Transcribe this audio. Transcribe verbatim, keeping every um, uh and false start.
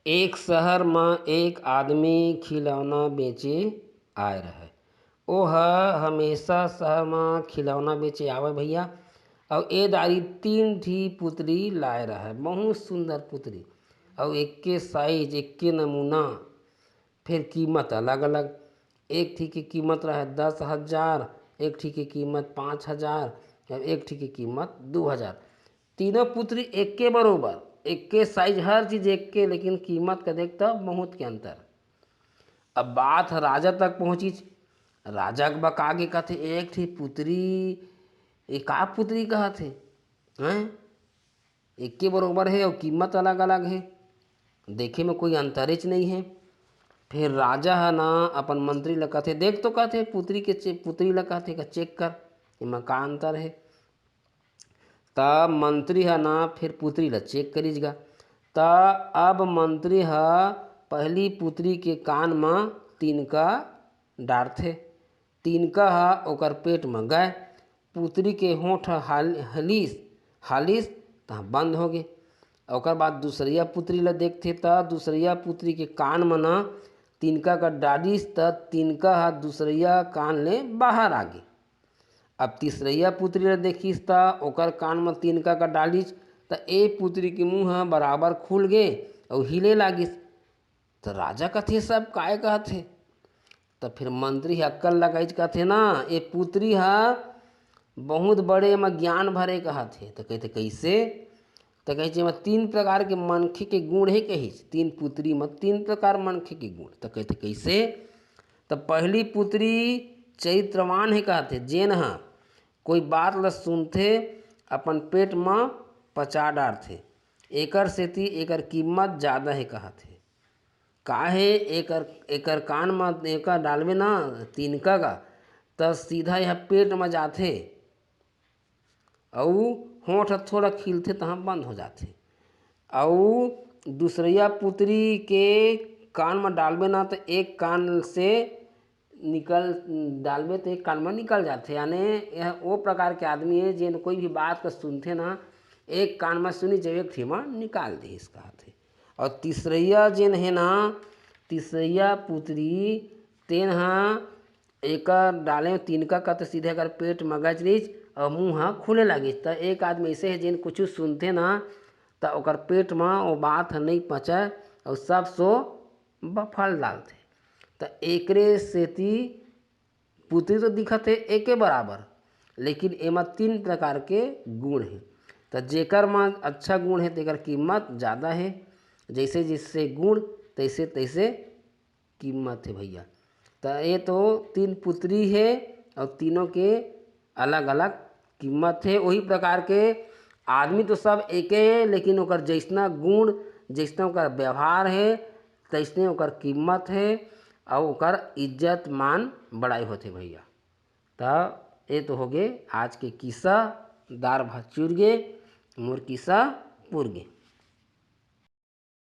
एक शहर म एक आदमी खिलौना बेचे आए रहय। ओ ह हमेशा शहर म खिलौना बेचे आवय भैया, अउ ए दारी तीन ठी पुतरी लाए रहय, बहुत सुंदर पुतरी, अउ एके साइज, एके नमूना, फेर कीमत अलग-अलग। एक ठी के कीमत रहय दस हजार, एक ठी के कीमत पाँच हजार अउ एक ठी के कीमत दू हजार। तीनों पुतरी एके बरोबर, एके साइज, हर चीज एके, लेकिन कीमत का देख त बहुत के अंतर। अब बात ह राजा तक पहुँचिच। राजा के बका के कथे, "एक ठी पुतरी, ये का पुतरी कहत हे? हैं? एके बरोबर हे अउ कीमत अलग-अलग हे, देखे में कोई अंतरेच नइ हे।" फेर राजा ह ना अपन मंत्री ल कथे, "देख तो," कहथे, पुतरी के चे-, पुतरी ल कहथे, "का चेक कर, एमा का अंतर हे?" त मंत्री ह ना फेर पुतरी ल चेक करिस गा। त अब मंत्री ह पहली पुतरी के कान म तिनका डारथे। तिनका ह ओकर पेट म गय। पुतरी के होंठ ह हाल-, हलिस, हालिस, तहाँ बंद होगे। ओकर बाद दूसरइया पुतरी ल देखथे, त दूसरइया पुतरी के कान म न तिनका का डालिस, त तिनका ह दूसरइया कान ले बाहर आगे। अब तीसरइया पुतरी ल देखिस, त ओकर कान म तिनका का डालिस, त ए पुतरी के मुंह ह बराबर खुल गे अउ हिले लागिस। त राजा कथे, "सब काय कहत हे?" त फिर मंत्री ह अक्कल लगाइच कथे ना, "ए पुतरी ह बहुत बड़े म ज्ञान भरे कहत हे।" त कहिथे, "कइसे?" त कहिथे, "एमा तीन प्रकार के मनखे के गुण हे," कहिस, "तीन पुतरी म तीन प्रकार मनखे के गुण।" त कहिथे, "कइसे?" त पहली पुतरी चरित्रवान हे कहत हे, जेन ह कोई बात ल सुनथे, अपन पेट म पचा डारथे, एकर सेती एकर कीमत जादा हे कहत हे। काहे एकर, एकर कान म एकर डालबे ना तिनका का, त सीधा यह पेट म जाथे अउ होंठ ह थोड़ा खिलथे, तहाँ बंद हो जाथे। अउ दूसरइया पुतरी के कान म डालबे ना, त एक कान से निकल, डालबे त एक कान म निकल जाथे। याने यह ओ प्रकार के आदमी हे, जेन कोई भी बात को सुनथे ना, एक कान म सुनी, जब एक ठी म निकाल दिस कहत हे। अउ तीसरइया जेन हे ना, तीसरइया पुतरी, तेन ह एकर डाले तिनका का त सीधे एकर पेट म गच रहिस अउ मुंह ह खुले लागिस। त एक आदमी अइसे हे, जेन कुछु सुनथे ना, त ओकर पेट म ओ बात ह नइ पचय अउ सब सो बफल डालथे। त एकरे सेती पुतरी तो दिखत हे एके बराबर, लेकिन एमा तीन प्रकार के गुण हे। त जेकर म अच्छा गुण हे, तेकर कीमत जादा हे। जइसे जइसे गुण, तइसे तइसे कीमत हे भैया। त ये तो तीन पुतरी हे अउ तीनों के अलग-अलग कीमत हे। वही प्रकार के आदमी तो सब एके हे, लेकिन ओकर जइसना गुण, जइसना ओकर व्यवहार हे, तइसने ओकर कीमत हे अउ ओकर इज्जत मान बड़ाई होथे भैया। त ये तो होगे आज के किस्सा, दार भात चुर गे, मोर किस्सा पुर गे।